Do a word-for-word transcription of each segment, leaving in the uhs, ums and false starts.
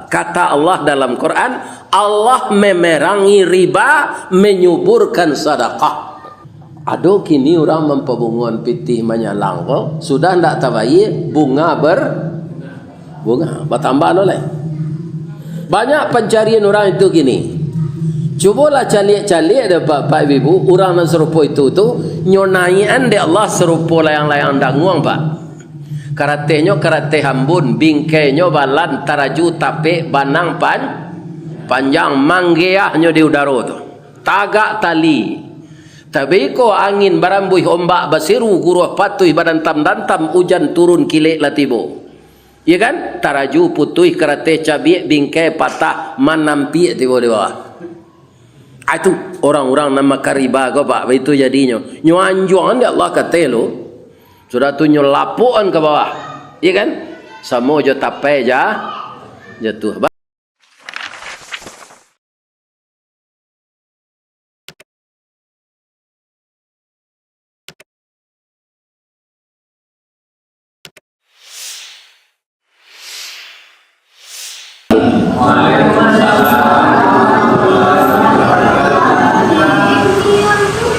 Kata Allah dalam Quran, Allah memerangi riba, menyuburkan sadakah. Ado kini urang mampabungoan pitih manyalang ko, sudah ndak tabayia, bunga ber-, bunga, batambah no lai. Banyak pancarian urang itu kini. Cubolah caliak-caliak dek Bapak Ibu, urang nan sarupo itu tu, nyo naiakan dek Allah sarupo layang-layang danguang, Pak. Karatehnyo karateh ambun, bingkainyo balan, taraju tapek, banang pan-, panjang, manggeahnyo di udaro tu. Tagak tali. Tabiko angin barambuih, ombak basiru, guruah patuih badantam-dantam, ujan turun kilek lah tibo. Iya kan? Taraju putuih, karateh cabiak, bingkai patah, manampiak tibo di bawah. Ah, itu orang-orang nan makan riba ko, Pak, itu jadinyo. Nyo anjuangan dek Allah kateh lo. Sudah tu nyo lapuakan ka bawah. Iya kan? Samo jo tapai ja-, jatuah.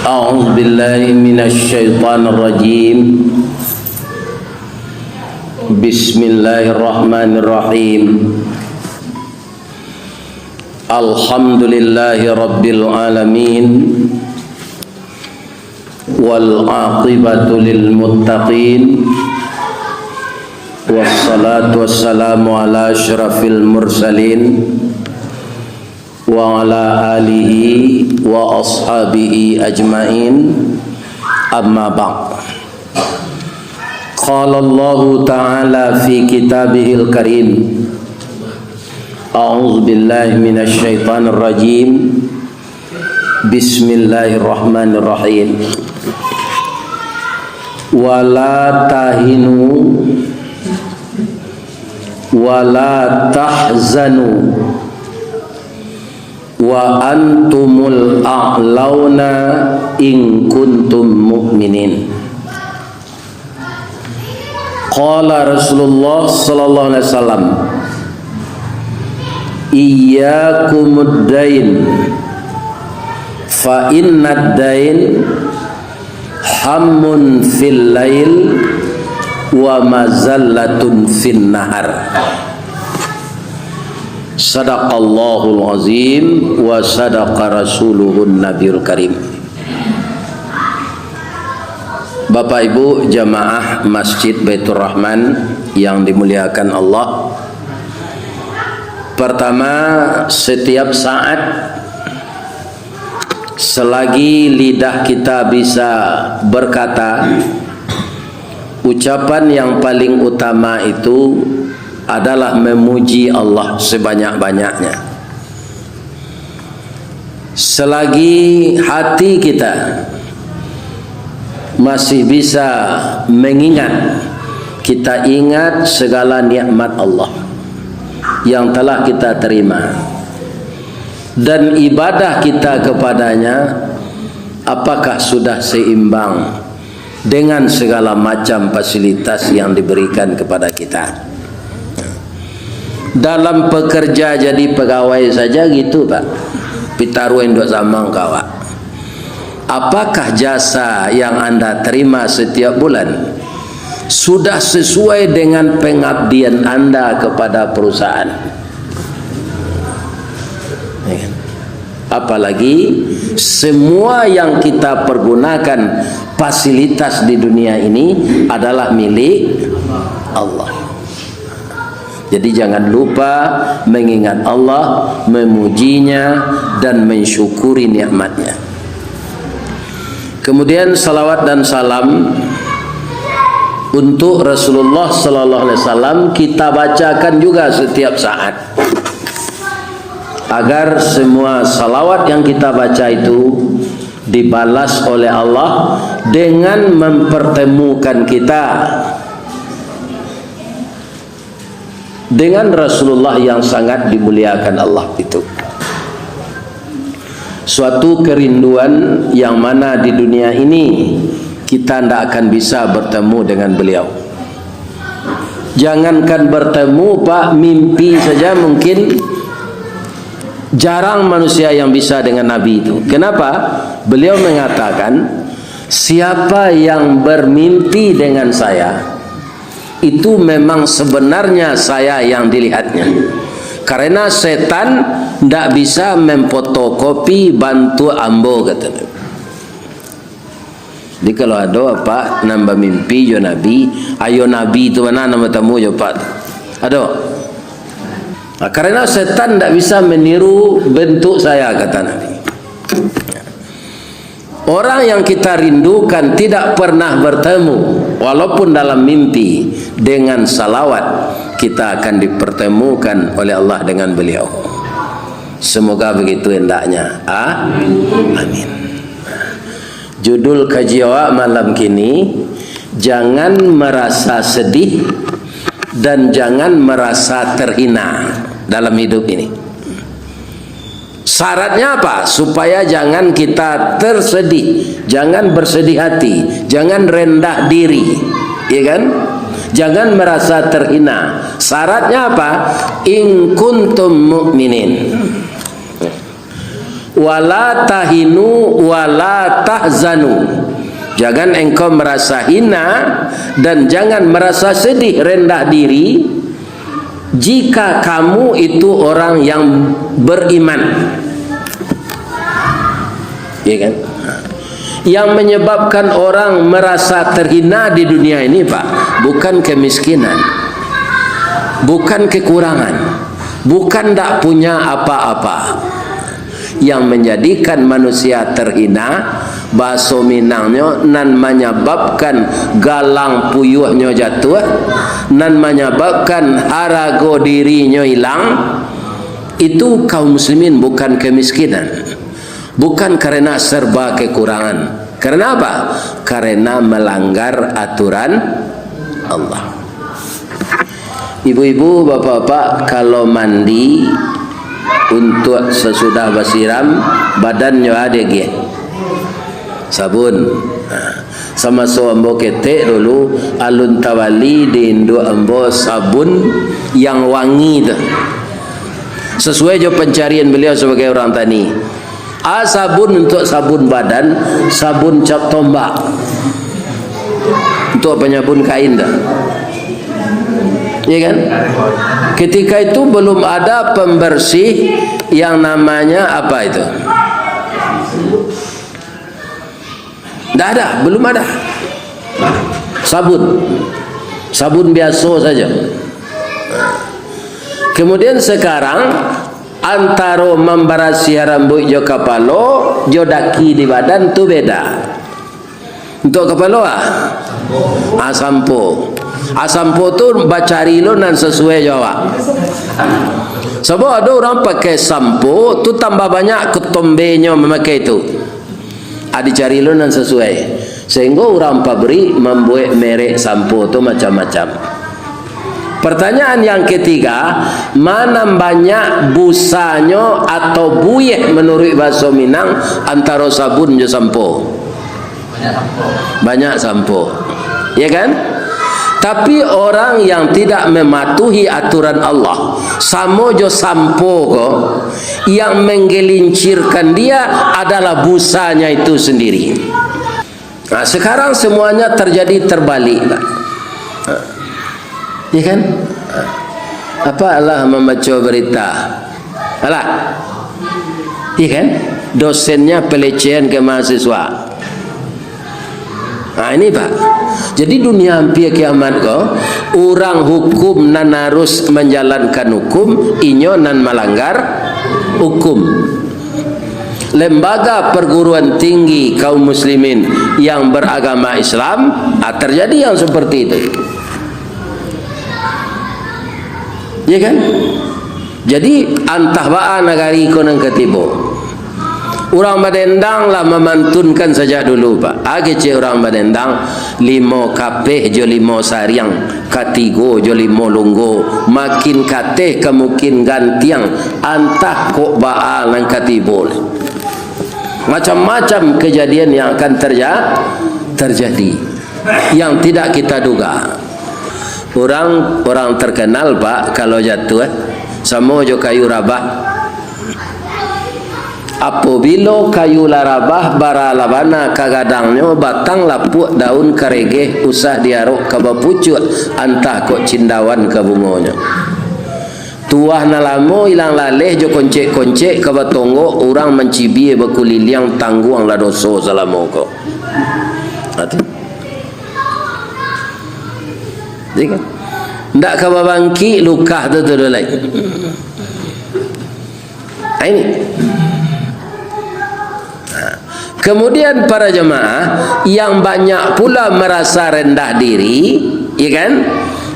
أعوذ بالله من الشيطان الرجيم. بسم الله الرحمن الرحيم. الحمد لله رب العالمين. والعاقبة للمتقين. والصلاة والسلام على أشرف المرسلين. وعلى آله وأصحابه أجمعين. أما بعد. قال الله تعالى في كتابه الكريم. أعوذ بالله من الشيطان الرجيم. بسم الله الرحمن الرحيم. ولا تهنوا ولا تحزنوا وأنتم الأعلون إن كنتم مؤمنين. Qala Rasulullah sallallahu alaihi wasallam, "Iyyakumud dain, fa innad dain hammun fil lail wa mazallatun fin nahar." Sadaqallahul azim wa sadaqa rasuluhun nabiyul karim. Bapak Ibu jamaah Masjid Baitur Rahman yang dimuliakan Allah, pertama, setiap saat selagi lidah kita bisa berkata, ucapan yang paling utama itu adalah memuji Allah sebanyak-banyaknya. Selagi hati kita masih bisa mengingat, kita ingat segala nikmat Allah yang telah kita terima, dan ibadah kita kepada-Nya, apakah sudah seimbang dengan segala macam fasilitas yang diberikan kepada kita? Dalam pekerja jadi pegawai saja gitu, Pak. Pitaruah induak samang ka awak. Apakah jasa yang Anda terima setiap bulan sudah sesuai dengan pengabdian Anda kepada perusahaan? Ya kan? Apalagi semua yang kita pergunakan, fasilitas di dunia ini adalah milik Allah. Jadi, jangan lupa mengingat Allah, memuji-Nya, dan mensyukuri nikmat-Nya. Kemudian, salawat dan salam untuk Rasulullah sallallahu alaihi wasallam kita bacakan juga setiap saat, agar semua salawat yang kita baca itu dibalas oleh Allah dengan mempertemukan kita dengan Rasulullah yang sangat dimuliakan Allah itu. Suatu kerinduan yang mana di dunia ini kita ndak akan bisa bertemu dengan beliau. Jangankan bertemu, Pak, mimpi saja mungkin jarang manusia yang bisa dengan Nabi itu. Kenapa? Beliau mengatakan, "Siapa yang bermimpi dengan saya, itu memang sebenarnya saya yang dilihatnya. Karena setan ndak bisa memfotokopi bantuak ambo," kata dia. Jadi, kalau ado apak nan bamimpi jo Nabi, ayo Nabi tu bana nan batamu jo apak tu. Ado? Nah, karena setan ndak bisa meniru bentuk saya, kata Nabi. Orang yang kita rindukan tidak pernah bertemu, walaupun dalam mimpi, dengan salawat, kita akan dipertemukan oleh Allah dengan beliau. Semoga begitu hendaknya. A-, amin. Judul kaji awak malam kini, jangan merasa sedih dan jangan merasa terhina dalam hidup ini. Syaratnya apa? Supaya jangan kita tersedih, jangan bersedih hati, jangan rendah diri, ya kan? Jangan merasa terhina. Syaratnya apa? In kuntum mukminin. Wala tahinu wala tahzanu. Jangan engkau merasa hina dan jangan merasa sedih, rendah diri, jika kamu itu orang yang beriman. Ya kan? Yang menyebabkan orang merasa terhina di dunia ini, Pak, bukan kemiskinan, bukan kekurangan, bukan ndak punya apa-apa. Yang menjadikan manusia terhina, bahaso Minangnyo, nan manyababkan galang puyuahnyo jatuah, nan manyababkan harago dirinyo ilang, itu kaum muslimin bukan kemiskinan, bukan karena serba kekurangan. Karena apa? Karena melanggar aturan Allah. Ibu-ibu, bapak-bapak, kalau mandi untuak sasudah basiram, badannyo a diagiah sabun. Nah, samaso ambo ketek dulu, alun tabali di induak ambo sabun yang wangi tu. Sesuai jo pencarian beliau sebagai orang tani. A sabun untuak sabun badan, sabun cap tombak. Untuak panyabun kain tu. Iya kan? Ketika itu belum ada pembersih yang namanya apa itu? Ndak ada, belum ada. Sabun. Sabun biaso saja. Kemudian sekarang, antaro mambarasiah rambuik jo kapalo, jo daki di badan tu beda. Untuak kapalo, ah? Ah, sampo. Ah, sampo tu bacari lo nan sasuai jo awak. Sabab ado urang pakai sampo tu tambah banyak ketombenyo mamakai tu. Ah, dicari lo nan sasuai. Sehinggo urang pabrik mambuek merek sampo tu macam-macam. Pertanyaan yang ketiga, ma nan banyak busanyo atau buih manuruik bahaso Minang antaro sabun jo sampo? Banyak sampo. Ya kan? Tapi orang yang tidak mematuhi aturan Allah, samo jo sampo ko, yang menggelincirkan dia adalah busanya itu sendiri. Nah, sekarang semuanya terjadi terbalik, Pak. Nah, iya kan? Nah, apa alah mambaco berita? Alah. Iya kan? Dosennya pelecehan ke mahasiswa. Nah, ini, Pak. Jadi, dunia ampia kiamat ko, urang hukum nan harus manjalankan hukum, inyo nan malanggar hukum. Lembaga perguruan tinggi kaum muslimin yang beragama Islam, ah, terjadi yang seperti itu. Ya kan? Jadi, antah baa nagari ko nan ka tibo. Urang Badendang lah mamantunkan sajak dulu, Pak. Ah, kecek urang Badendang, limo kapeh jo limo sariang, katigo jo limo lunggo, makin kateh ka makin gantiang, antah kok baa nan ka tibo. Macam-macam kejadian yang akan terja-, terjadi, yang tidak kita duga. Urang, urang terkenal, Pak, kalau jatuah, eh, samo jo kayu rabah. Apobilo kayu lah rabah, bara lah bana ka gadangnyo, batang lapuak, daun karegeh, usah diarok ka bapucuak, antah kok cindawan ka bungonyo. Tuah nan lamo ilang laleh jo koncek-koncek ka batonggok, urang mancibia bakuliliang, tangguanglah doso salamo ko. Ha, tu. Iya kan? Ndak ka babangkik lukah tu, tu, tu lai. Ha, ini. Ha. Kemudian para jemaah yang banyak pula merasa rendah diri, ya kan?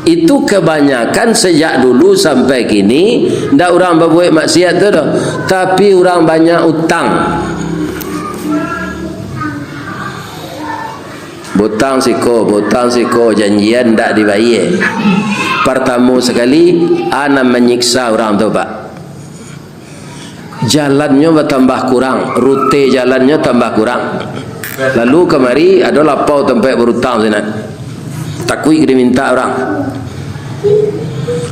Itu kebanyakan sejak dulu sampai kini, ndak urang babuek maksiat tu doh, tapi urang banyak utang. Butang siko, butang siko, janjian ndak dibayie. Partamo sakali, a nan manyiksa urang tu, Pak. Jalannyo batambah kurang, rute jalannyo tambah kurang. Lalu kamari ado lapau tampek barutang sinan. Takuik dimintak urang.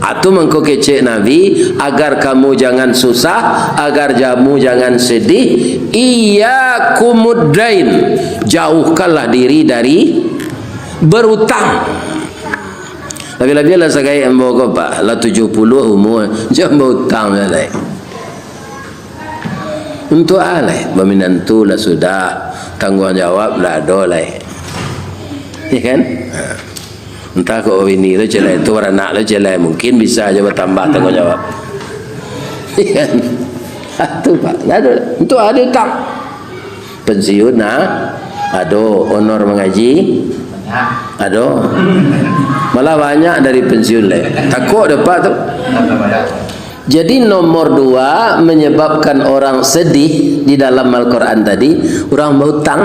Atu mangko kecek Nabi, "Agar kamu jangan susah, agar kamu jangan sedih, iyyakumud dain, jauhkanlah diri dari berutang." Labiah-labiah lah sagaek ambo ko, Pak, lah tujuah puluah umua, jan bautang lai. Untuak a lai, baminantu lah sudah, tangguang jawab lah ado lai. Ya kan? Ha. Antah kok babini lo ciek lai, tu baranak lo ciek lai, mungkin bisa jo batambah tangguang jawab. Ya kan? Ha, tu, Pak. Ndak ado. Untuak a utang. Pensiun, nah, ado. Honor mangaji, ado. Malah banyak dari pensiun lai. Takok dek Pak tu. Jadi, nomor dua menyebabkan orang sedih di dalam Al-Quran tadi, urang bautang.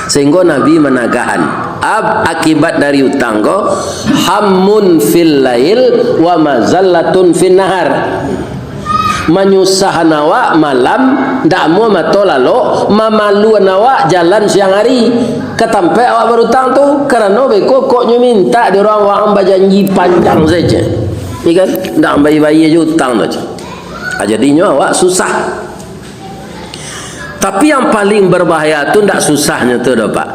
Sehingga Nabi managahan, ab-, akibat dari utang ko, hammun fil lail wa mazallatun fin nahar. Manyusahan awak malam, ndak amuah mato lalok, mamaluan awak jalan siang ari. Ka tampek awak barutang tu, karano beko kok nyo mintak di urang, waang bajanji panjang sajo. Iya kan? Ndak ambai-bayie jo utang tu. Ah, jadinyo awak susah. Tapi yang paling berbahaya tu ndak susahnyo tu doh, Pak.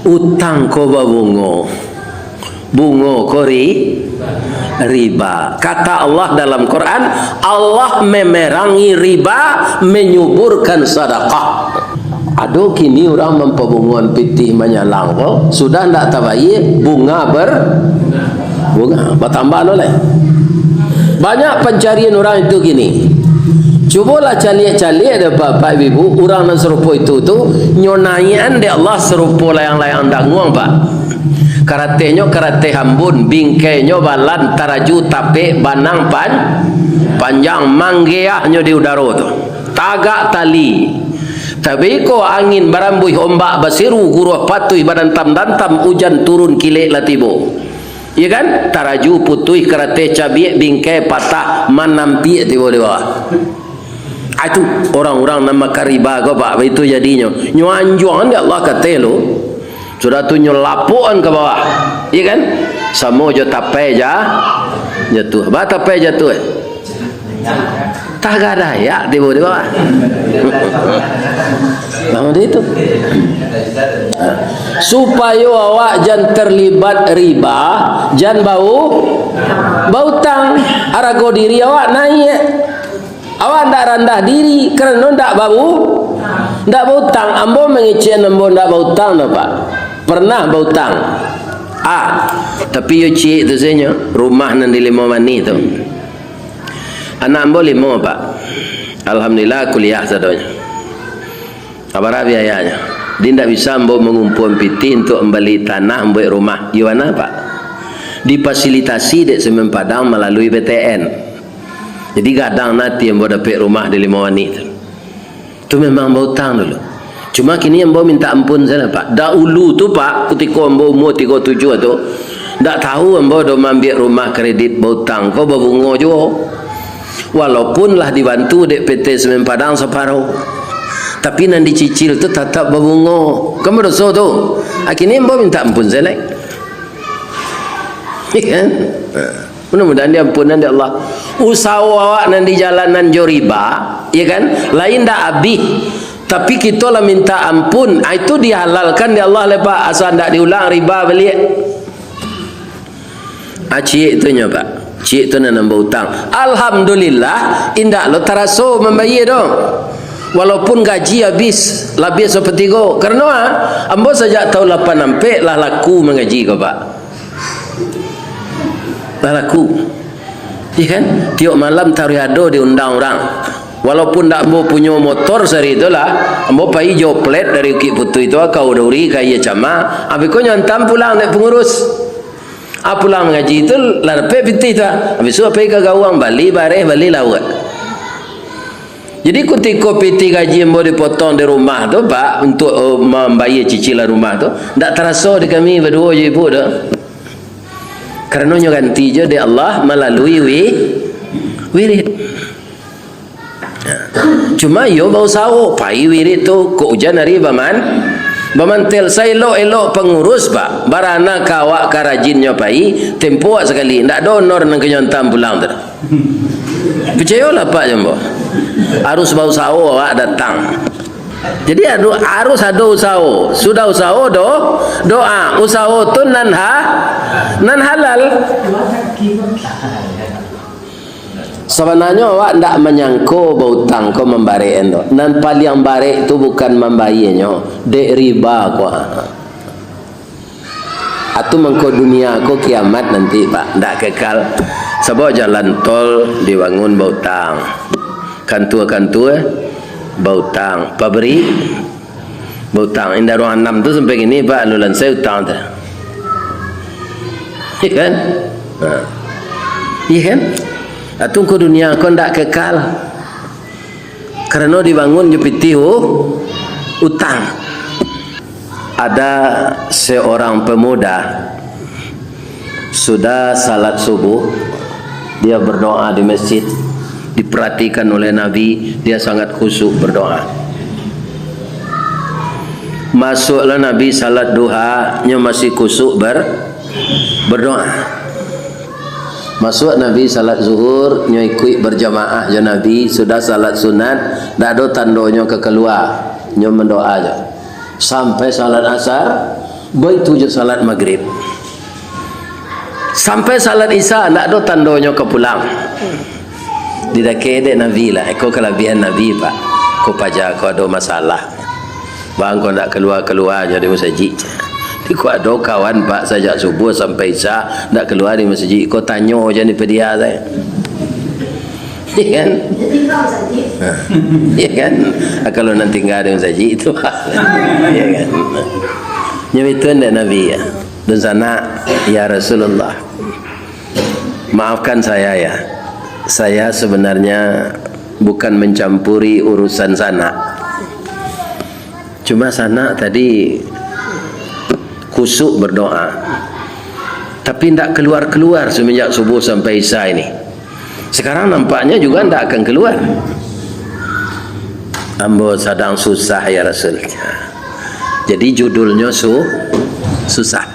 Utang ko babungo. Bungo ko ri-, riba. Kata Allah dalam Quran, Allah memerangi riba, menyuburkan sadakah. Ado kini urang mampabungoan pitih manyalang ko, sudah ndak tabayie, bunga ber-, bunga batambah lo lai. Banyak pancarian urang itu kini. Cubolah caliak-caliak dek Bapak Ibu, urang nan sarupo itu tu, nyo naiakan dek Allah sarupo layang-layang danguang, Pak. Karatehnyo karateh ambun, bingkainyo balan, taraju tapek, banang pan-, panjang, manggeahnyo di udaro tu. Tagak tali. Tabeko angin barambuih, ombak basiru, guruah patuih badantam-dantam, ujan turun kilek lah tibo. Iya kan? Taraju putuih, karateh cabiak, bingkai patah, manampiak tibo di bawah. Ah, itu urang-urang nan makan riba ko, Pak, itu jadinyo. Nyo anjuangan dek Allah kateh lo. Sudah tu nyo lapuakan ka bawah. Iya kan? Samo jo tapai ja-, jatuah. Ba tapai jatuah, eh? Tagak dayak tibo di bawah. Nah, macam itu. Supayo awak jan terlibat riba, jan bau-, bautang. Arago diri awak naiak. Awak ndak randah diri karano ndak bau-, ndak bautang. Ambo mangecek ambo ndak bautang doh, Pak. Pernah bautang. Ah, tapi yo ciek tu sajo, rumah nan di Limau Manih tu. Anak ambo limo, Pak. Alhamdulillah, kuliah sadonyo. Abara biayanyo. Jadi, indak bisa ambo mangumpua pitih untuak mambali tanah, mambuek rumah. Iyo bana, Pak. Difasilitasi dek Semen Padang malalui P T N. Jadi, gadang ati ambo dapek rumah di Limau Manih tu. Tu memang bautang dulu. Cuma kini ambo minta ampun sajo, Pak. Dahulu tu, Pak, kutiko ambo umua tigo tujuah tu, ndak tahu ambo doh maambiak rumah kredit bautang ko babungo juo. Walaupun lah dibantu dek P T Semen Padang saparo, tapi nan dicicil tu tatap babungo. Kan badoso tu. Kini ambo minta ampun sajo lai. Ya kan? Nah, mudah-mudahan diampunan dek Allah. Usaho awak nan dijalanan jo riba, ya kan? Lain ndak abih. Tapi kito lah minta ampun. Ah, itu dihalalkan dek Allah lai, Pak. Asa ndak diulang riba baliak. Ah, ciek tu nyo, Pak. Ciek tu nan ambo utang. Alhamdulillah, indak lo taraso mambayia doh. Walaupun gaji abih, labiah sapatigo. Karano, ah, ambo sajak taun lapan ampek lah laku mangaji ko, Pak. Lah laku. Iya kan? Tiok malam taruih ado diundang urang. Walaupun ndak ambo punyo motor sari tu lah, ambo pai jo plat dari Bukik Putuih tu ka Duri, ka Iya Cama, abih ko nyo antam pulang dek pangurus. Ah, pulang mangaji tu lah dapek pitih tu, ah. Abih tu pai ka gauang, bali bareh, bali lauak. Jadi, kutiko pitih gaji ambo dipotong di rumah tu, Pak, untuak, eh, mambayia cicilan rumah tu, ndak taraso di kami baduo jo ibu tu. Karano nyo ganti jo dek Allah malalui wi-, wirid. Cuma iyo bausaho, pai wirid tu, kok ujan ari baman-, bamantel. Saelok-elok pangurus, Pak, barana ka awak ka rajinnyo pai, tempo awak sakali, ndak ado honor nan ka nyo antam pulang tu. Picayolah, Pak, jo ambo. Harus bausaho awak datang. Jadi, adu-, harus ado usaho. Sudah usaho, do-, doa. Usaho tu nan ha-, nan halal. Sabananyo awak ndak manyangko bautang ko mambarek endo. Nan paliang barek tu bukan mambayianyo, dek riba ko. Atu mangko dunia ko kiamat nanti, Pak, ndak kekal. Sabab jalan tol dibangun bautang. Kantua-kantua bautang. Pabrik bautang. Indak ruang anam tu sampai kini, Pak, alun lansai utang tu. Iya kan? Ha. Iya kan? Atu ko dunia ko ndak kekal. Karano dibangun jo pitih u-, utang. Ada seorang pemuda, sudah salat subuh, dia berdoa di masjid. Diperhatikan oleh Nabi, dia sangat khusyuk berdoa. Masuklah Nabi salat duha, nyo masih khusyuk ber-, berdoa. Masuak Nabi salat zuhur, nyo ikuik berjamaah jo Nabi, sudah salat sunat, ndak ado tandonyo ka kalua, nyo mandoa jo. Sampai salat asar, baitu jo salat magrib. Sampai salat isya, ndak ado tandonyo ka pulang. Didakek dek Nabi lah, iko kalabiahan Nabi, Pak. Ko paja ko ado masalah. Bang, ko ndak kalua-kalua nyo di masajik. Iko ado kawan, Pak, sajak subuh sampai isya ndak kalua di masajik. Ko tanyo jan di padia sajo. Iya kan? Ha. Iya kan? Ah, kalau nan tingga di masajik tu, Pak. Iya kan? Nyo itu ndak Nabi, ya. Dunsanak, "Ya Rasulullah, maafkan saya, ya. Saya sebenarnya bukan mencampuri urusan sanak. Cuma sanak tadi khusyuk berdoa, tapi ndak keluar-keluar semenjak subuh sampai isya ini. Sekarang nampaknya juga ndak akan keluar." "Ambo sadang susah, ya Rasul." Jadi judulnyo su-, susah.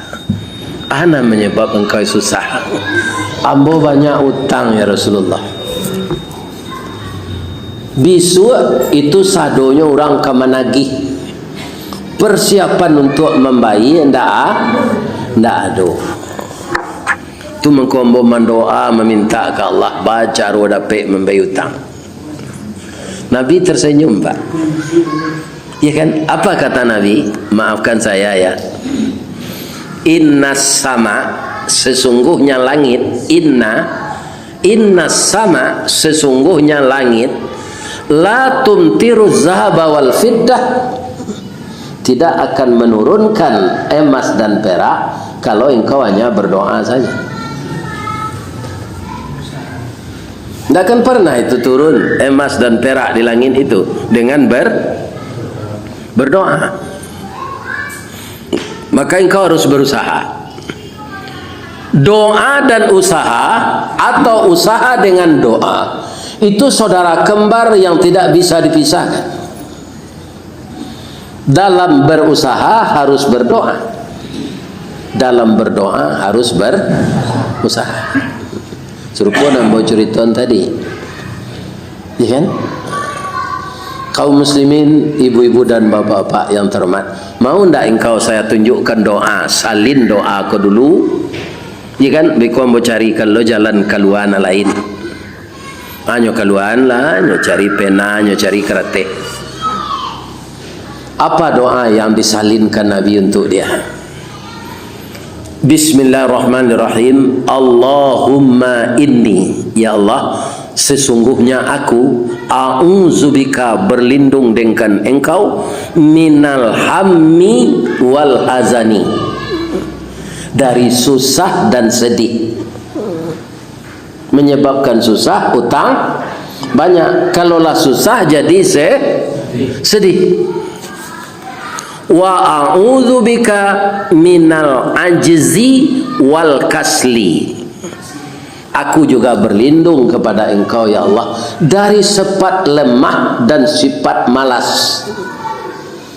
"Ah, nan manyabab angkau susah?" "Ambo banyak utang, ya Rasulullah. Bisuak itu sadonyo urang ka managih. Persiapan untuak mambayia ndak a-, ndak ado. Tu mangko ambo mandoa, maminta ka Allah, bacaro dapek mambayia utang." Nabi tersenyum, Pak. Ya kan? Apa kata Nabi? Maafkan saya, ya. "Innas sama, sesungguhnya langit, inna, innas sama, sesungguhnya langit, la tumtiru zahaba wal fiddah, tidak akan menurunkan emas dan perak kalau engkau hanya berdoa saja." Ndak akan pernah itu turun emas dan perak di langit itu dengan ber-, berdoa. Maka engkau harus berusaha. Doa dan usaha, atau usaha dengan doa, itu saudara kembar yang tidak bisa dipisahkan. Dalam berusaha harus berdoa. Dalam berdoa harus ber-, Susah. Sarupo nan ambo curiton tadi. Ya kan? Kaum muslimin, ibu-ibu dan bapak-bapak yang terhormat, mau ndak engkau saya tunjukkan doa, salin doa ko dulu? Ya kan? Beko ambo carikan lo jalan kalua nan lain. Hanyo kaluaan lah, nyo cari pena, nyo cari karateh. Apa doa yang disalinkan Nabi untuk dia? Bismillahirrahmanirrahim. Allahumma inni, ya Allah, sesungguhnya aku, a'udzubika, berlindung dengan Engkau, minal hammi wal hazani, dari susah dan sedih. Menyebabkan susah, utang banyak. Kalau lah susah, jadi se-, sedih. Wa a'udzubika minal ajzi wal kasli. Aku juga berlindung kepada Engkau, ya Allah, dari sifat lemah dan sifat malas.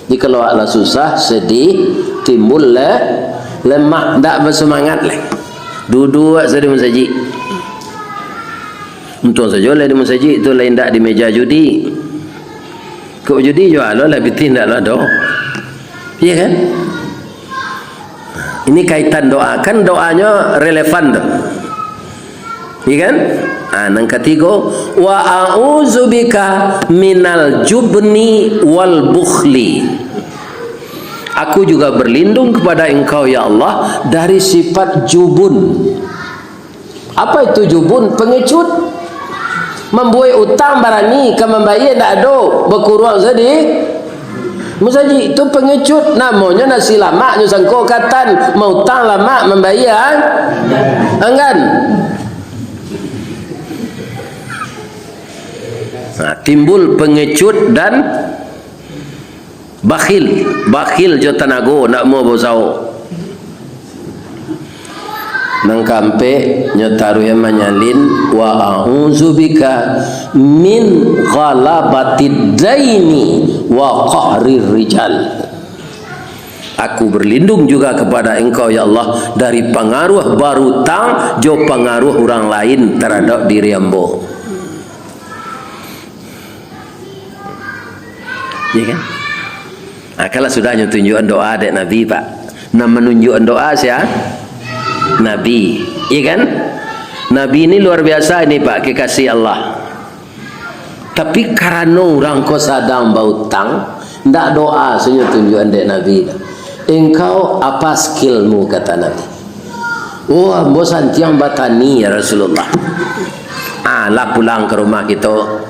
Jadi, kalau awak lah susah, sedih, timbul le-, lemah, ndak bersemangat lai. Duduak sajo di masajik. Untuang sajo lah di masajik tu, lain ndak di meja judi. Kok judi juo lo lah, pitih ndak lo ado. Iya kan? Ini kaitan doa. Kan doanyo relevan tu. Iya kan? Ah, nan katigo, "Wa a'udzubika minal jubni wal bukhli." Aku juga berlindung kepada Engkau, ya Allah, dari sifat jubun. Apa itu jubun? Pengecut. Mambuek utang barani ka mambayia ndak ado, bakuruang sajo di musajik. Tu pengecut, namonyo nasi lamak nyo sangko katan, mautang lamak mambayia anggan. Nah, timbul pengecut dan bakhil, bakhil jo tanago, ndak mau bausaho. Nan kaampek, nyo taruih manyalin, "Wa a'udzubika min ghalabatid daini wa qahrir rijal." Aku berlindung juga kepada Engkau, ya Allah, dari pangaruah barutang jo pangaruah urang lain taradok diri ambo. Ya kan? Nah, kalau sudah nyo tunjuakan doa dek Nabi, Pak. Nah, manunjuakan doa sia? Nabi. Ya kan? Nabi ini luar biasa ini, Pak, kekasih Allah. Tapi karano urang ko sadang bautang, ndak doa sajo tunjuakan dek Nabi. "Engkau apa skillmu?" kata Nabi. "Oh, ambo santiang batani, ya Rasulullah." Ah, lah pulang ka rumah kito.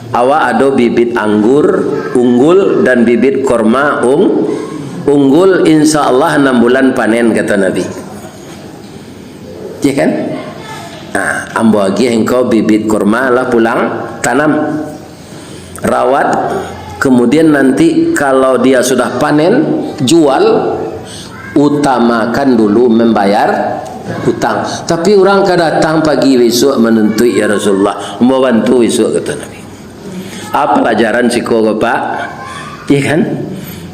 "Awak ado bibit anggur unggul dan bibit korma ung-, unggul, insya Allah anam bulan panen," kata Nabi. Ya kan? Nah, ambo agiah engkau bibit korma, lah pulang tanam. Rawat, kemudian nanti kalau dia sudah panen, jual, utamakan dulu membayar utang. Tapi urang ka datang pagi bisuak manuntuik, "Ya Rasulullah, ambo bantu bisuak," kata Nabi. Apa palajaran siko ko, Pak? Iya kan?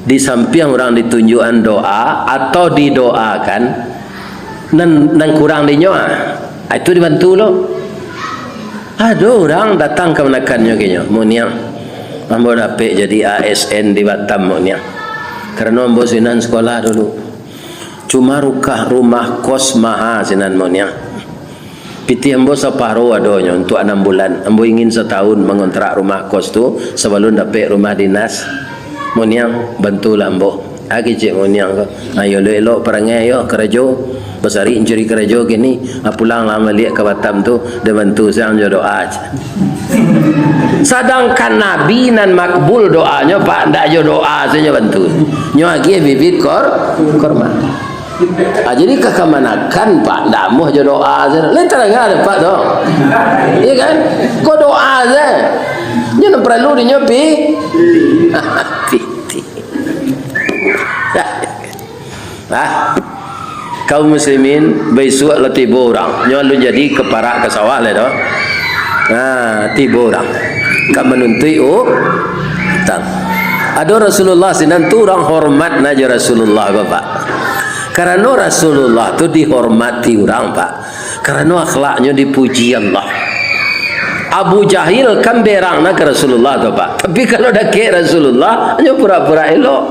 Di sampiang urang ditunjuakan doa atau didoakan, nan, nan kurang dinyo, ah, itu dibantu lo. Ado urang datang kamanakan nyo, kinyo, "Mak Niang, ambo dapek jadi A S N di Batam, Mak Niang. Karano ambo sinan sekolah dulu. Cuma rukah rumah kos maha sinan, Mak Niang. Pitih ambo saparo adonyo untuak anam bulan. Ambo ingin satahun mangontrak rumah kos tu sabalun dapek rumah dinas. Mak Niang, bantulah ambo." Ah, kecek Mak Niang ko. "Ayo, elok-elok parangai, ayo karajo. Basari mancari karajo kini. Ah, pulanglah baliak ka Batam tu, den bantu siang jo doa," cek. Sadangkan Nabi nan makbul doanyo, Pak, ndak jo doa sajo bantu. Nyo agiah bibit kor-, korma. Ah, jadi ka kamanakan, Pak, ndak amuah jo doa sajo. Lain tadanga dek Pak tu. Iya kan? Ko doa sajo. Nyo nan paralu dinyo pi-, pitih. Ah, kaum muslimin, baisuak lah tibo urang. Nyo alun jadi ka parak ka sawah lai tu. Nah, tibo urang. Ka manuntuik u-, utang. Ado Rasulullah sinan tu, urang hormat na jo Rasulullah, Bapak. Karano Rasulullah tu dihormati urang, Pak. Karano akhlaknyo dipuji Allah. Abu Jahil kan berang na ka Rasulullah tu, Pak. Tapi kalau dakek Rasulullah, nyo pura-pura elok.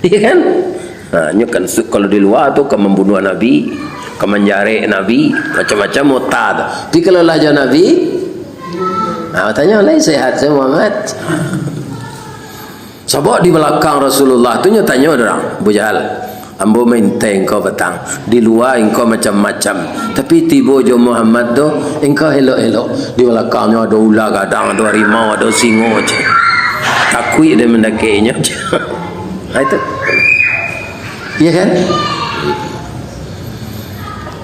Iya kan? Nah, nyo kan su-, kalau di lua tu ka mambunuah Nabi, ka manjarek Nabi, macam-macam ota tu. Tapi kalau lah jo Nabi, nah, tanyo lai, "Sehat se, Muhammad?" Sabab di balakang Rasulullah tu nyo tanyo urang, "Abu Jahal, ambo maintai engkau patang. Di lua engkau macam-macam. Tapi tibo jo Muhammad tu, engkau elok-elok. Di balakangnyo ado ula gadang, ado harimau, ado singo je. Takuik den mandakek inyo je." Nah, itu. Iya kan?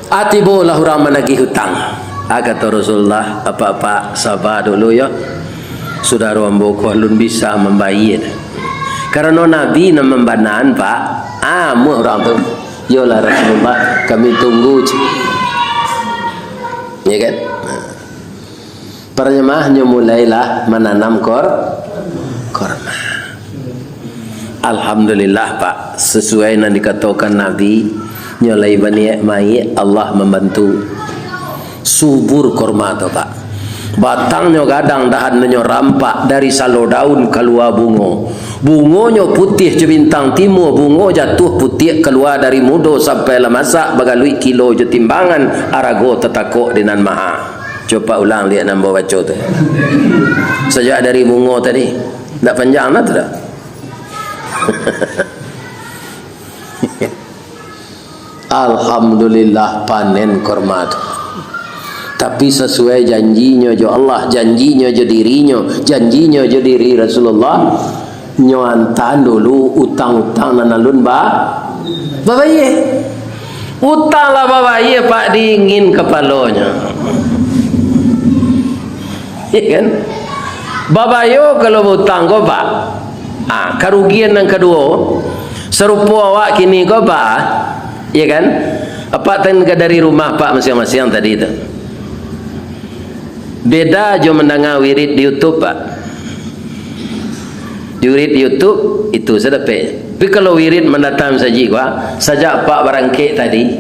Ah, tibolah urang managih utang. Ah, kato Rasulullah, "Apak-apak, saba dulu yo. Sudaro ambo ko alun bisa mambayia." Karano Nabi nan mambanaan, Pak. Ah, amuah urang tu. "Yolah Rasulullah, kami tunggu," cek. Ya kan? Nah. Parjamaahnyo mulailah mananam kor-, korma. Alhamdulillah, Pak. Sasuai nan dikatokan Nabi, nyo lai baniaik maiak, Allah mambantu. Subur korma tu, Pak. Batangnyo gadang, dahannyo rampak, dari salo daun kalua bungo. Bungonyo putiah jo bintang timua, bungo jatuah putiak kalua dari mudo sampai lah masak, bagaluik kilo jo timbangan, arago tatakok di Nan Maha. Cubo ulang liak nan ambo baco tu. Sajak dari bungo tadi. Ndak panjang lah tu dah. Alhamdulillah, panen korma tu. Tapi sasuai janjinyo jo Allah, janjinyo jo dirinyo, janjinyo jo diri Rasulullah, nyo antaan dulu utang-utang nan alun ba-, babayia. Utang lah babayia, Pak, dingin kapalonyo. Ya kan? Babayo kalau bautang ko, Pak. Ah, karugian nan kaduo, sarupo awak kini ko, Pak. Ya kan? Apak tan ka dari rumah, Pak, masiang-masiang tadi tu. Beda jo mandanga wirid di YouTube, Pak. Di wirid YouTube, itu sa dapek. Tapi kalau wirid mandatang masajik, Pak, sajak Apak barangkek tadi,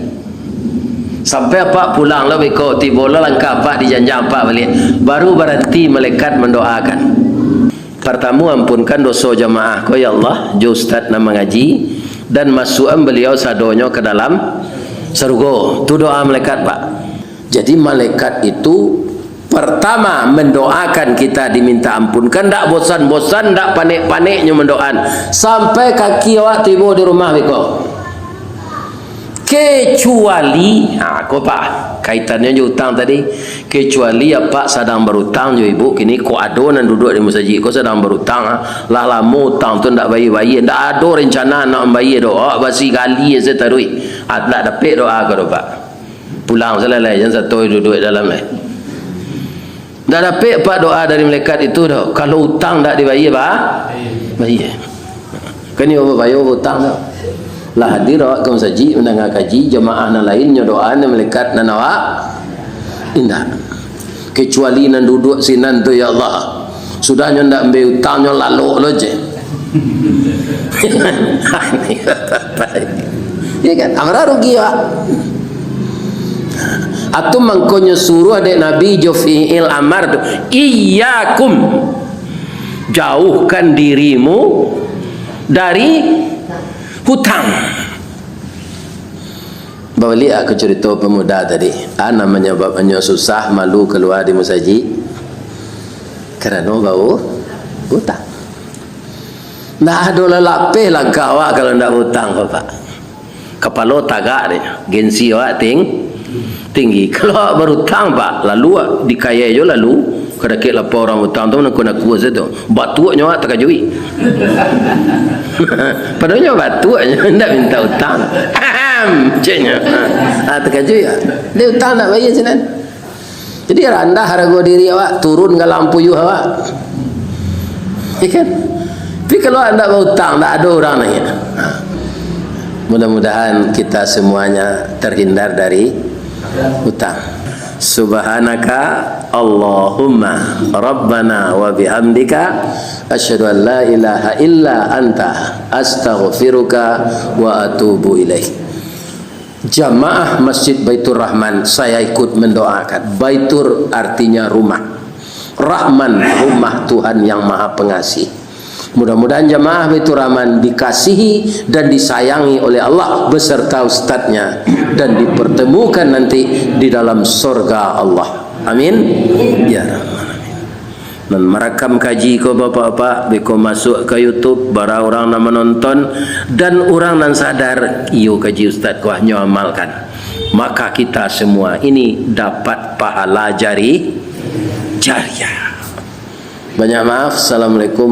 sampai Apak pulang lah beko, tibo lah langkah Apak di janjang Apak baliak, baru baranti malaikat mandoakan. Partamo, ampunkan doso jamaah ko, ya Allah, jo ustaz nan mangaji, dan masuakan baliau sadonyo ka dalam sarugo. Tu doa malaikat, Pak. Jadi, malaikat itu partama mandoakan kita diminta ampunkan, ndak bosan-bosan, ndak panek-paneknyo mandoaan, sampai kaki awak tibo di rumah beko. Kecuali, ha, ko, Pak, kaitannyo jo utang tadi. Kecuali apak sadang barutang jo ibu, kini ko ado nan duduak di masajik ko sadang barutang, ha. Lah lamo utang tu ndak bayia-bayia, ndak ado rencana nak mambayia doh, awak basi gali se taruih. Ha, ndak dapek doa ko doh, Pak. Pulang salalai, jan sato duduak dalam lai. Ndak dapek, Pak, doa dari malaikat itu doh. Kalau utang ndak dibayia, Pak? Bayia. Kan iyo babayia utang tu. Lah hadir awak ka masajik, mandanga kaji, jamaah nan lain nyo doa, nan malaikat nan awak indak. Kecuali nan duduak sinan tu, ya Allah. Sudah nyo ndak ambiak utang, nyo lalok lo je. Ya kan? Amara rugi awak. Atu mangkonyo suruah dek Nabi jo fi'il amar tu, "Iyyakum." Jauhkan dirimu dari hutang. Babaliak ka curito pemuda tadi. A nan manyababannyo susah, malu kalua di musajik? Karano bau utang. Ndak ado lah lapeh langkah awak kalau ndak bautang ko, Pak. Kapalo tagak dek, gengsi awak ting-, tinggi. Kalau awak barutang, Pak, lalu awak dikayai jo lalu, kadakek lapau urang utang tu, nangko nakua sajo tu. Batuaknyo awak takajuik. Padahalnyo batuaknyo, ndak minta utang. Ahem, ceknyo. Ah, takajuik awak. Dek utang ndak bayia sinan. Jadi, randah harago diri awak, turun galang puyuah awak. Ya kan? Tapi kalau ndak bautang, ndak ado urang nanya. Mudah-mudahan kita semuanya terhindar dari utang. Subhanaka Allahumma Rabbana wa bihamdika, Asyhadu an la ilaha illa anta, astaghfiruka wa atubu ilaik. Jamaah Masjid Baitur Rahman, saya ikut mendoakan. Baitur artinya rumah. Rahman, rumah Tuhan yang Maha Pengasih. Mudah-mudahan jamaah Baitur Rahman dikasihi dan disayangi oleh Allah beserta ustadznya, dan dipertemukan nanti di dalam sorga Allah. Amin. Ya Rahman. Amin. Nan marakam kaji ko, bapak-bapak, beko masuk ka YouTube, bara urang nan manonton, dan urang nan sadar, iyo kaji ustad ko, hanyo amalkan. Maka kita semua ini dapat pahala jari-, jariah. Banyak maaf. Assalamualaikum.